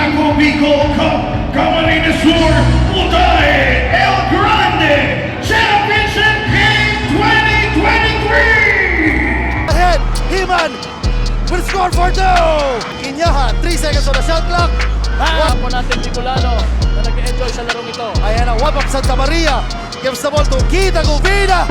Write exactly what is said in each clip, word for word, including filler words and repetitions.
Ako Bicol Cup, Camarines Sur, Putay, El Grande, Championship Game twenty twenty-three! Ahead, Himan with score for two! Kinyahan, three seconds on the shot clock. Ah, po natin Bicolano na nag-enjoy sa larong ito. Ayan ang Wabap Santa Maria. Gives the ball to Kita Guvina.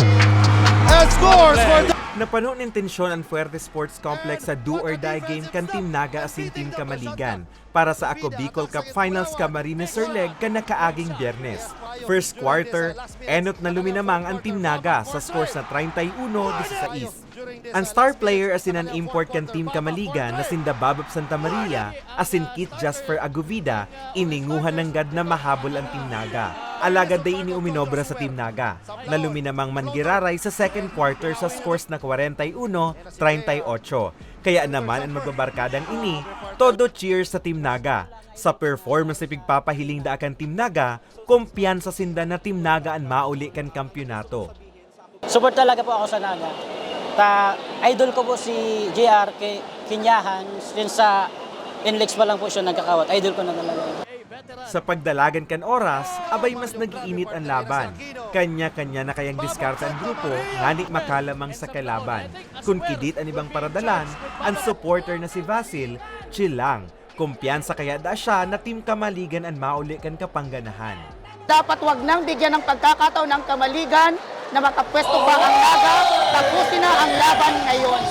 And scores for the Napano nin tensyon an Fuerte Sports Complex sa do or die game kan Team Naga asin Team Kamaligan. Para sa Ako Bicol Cup Finals Camarines Sur Leg kan nakaaging Biyernes. First quarter, enot na luminamang an Team Naga sa scores na treinta y uno dieciséis. An star player asin an import kan Team Kamaligan na sinda Babap Santa Maria asin Kit Jasper Agovida, ininguhan nanggad na mahabol an Team Naga. Alagad dai ini uminobra sa Team Naga, na luminamang manggiraray sa second quarter sa scores na kwarenta y uno treinta y ocho. Kaya naman an magbabarkadang ini, todo cheers sa Team Naga. Sa performance na pigpapahiling daa kan Team Naga, kumpiyansa sinda na Team Naga an mauli kan kampyonato. Support talaga po ako sa Naga. Ta, idol ko po si J R Ki-, Kinyahan, since sa N L E X pa lang po siya nagkakawat. Idol ko na talaga. Sa pagdalagan kan oras, abay mas nag-iinit an laban. Kanya-kanya na kayang diskarte an grupo ngani makalamang sa kalaban. Kun kidit an ibang paradalan, an supporter na si Vasil, chill lang. Kumpiyansa kaya daa siya na Team Kamaligan an mauli kan kapangganahan. Dapat wag nang bigyan ng pagkakataon ang Kamaligan na makapwesto pa ang Naga, tapusin na ang laban ngayon.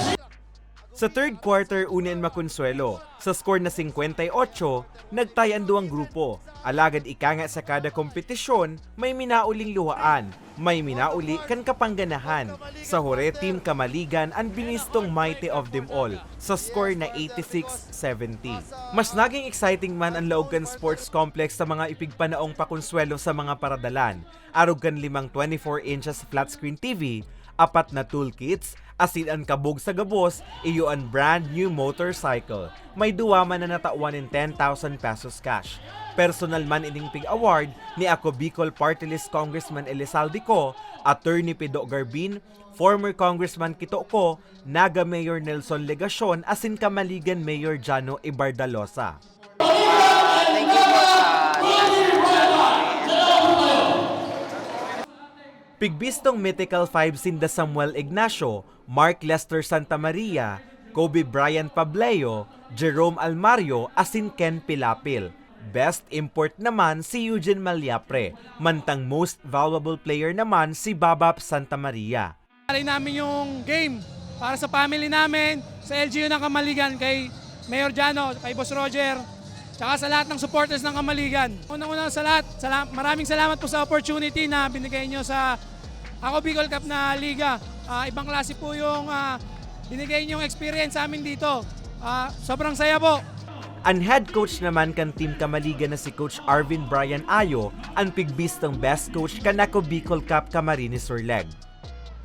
Sa third quarter, uni an makonsuwelo. Sa score na singkwenta y ocho, nagtay an duwang grupo. Alagad ika nga sa kada kompetisyon, may minauling luhaan, may minauli kan kapangganahan. Sa hure, Team Kamaligan an binistong mighty of them all sa score na eighty-six seventy. Mas naging exciting man an laog kan sports complex sa mga ipigpanaong pakonsuwelo sa mga paradalan. Arog kan limang twenty-four inches flat screen T V, apat na toolkits, asin an kabog sa gabos, iyo an brand new motorcycle. May duwa man na natawan nin ten thousand pesos cash. Personal man ining pig-award ni Ako Bicol Party List Congressman Elizalde Co, Attorney Pido Garbin, former Congressman Kito Co, Naga Mayor Nelson Legacion asin Kamaligan Mayor Jano Ibardalosa. Thank you po sa Pigbistong Mythical Five sinda Samuel Ignacio, Mark Lester Santa Maria, Kobe Bryant Pableo, Jerome Almario asin Ken Pilapil. Best import naman si Eugene Maliapre, mantang most valuable player naman si Babap Santa Maria. Rin namin yung game para sa family namin, sa L G U ng Kamaligan, kay Mayor Jano, kay Boss Roger, tsaka sa lahat ng supporters ng Kamaligan. Unang-una sa lahat, sala-, maraming salamat po sa opportunity na binigay nyo sa Ako Bicol Cup na liga. Ah, ibang klase po yung, ah, binigay nyong experience sa amin dito. Ah, sobrang saya po. An head coach naman kan Team Kamaligan na si Coach Arvin Brian Ayo an pigbistong best coach kan Ako Bicol Cup Camarines Sur Leg.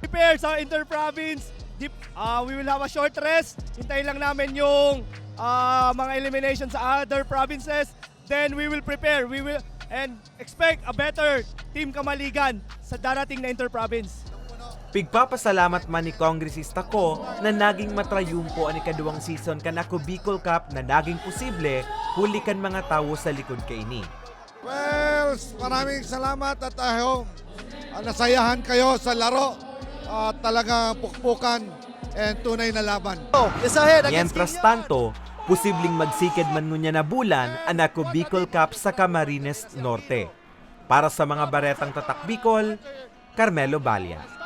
Prepare sa inter-province. Di, ah, we will have a short rest. Hintayin lang namin yung, ah, mga elimination sa other provinces. Then we will prepare. We will and expect a better Team Kamaligan sa darating na inter-province. Pigpapasalamat man ni Kongresista Co na naging matrayumpo an ikaduwang season kan Ako Bicol Cup na naging posible huli kan mga tawo sa likod kaini. Well, maraming salamat at I hope, ah, nasayahan kayo sa laro. Ah, talagang pukpukan and tunay na laban. Mientras tanto, posibleng magsikad man ngunyan na bulan an Ako Bicol Cup sa Camarines Norte. Para sa mga Baretang Tatak Bicol, Carmelo Balias.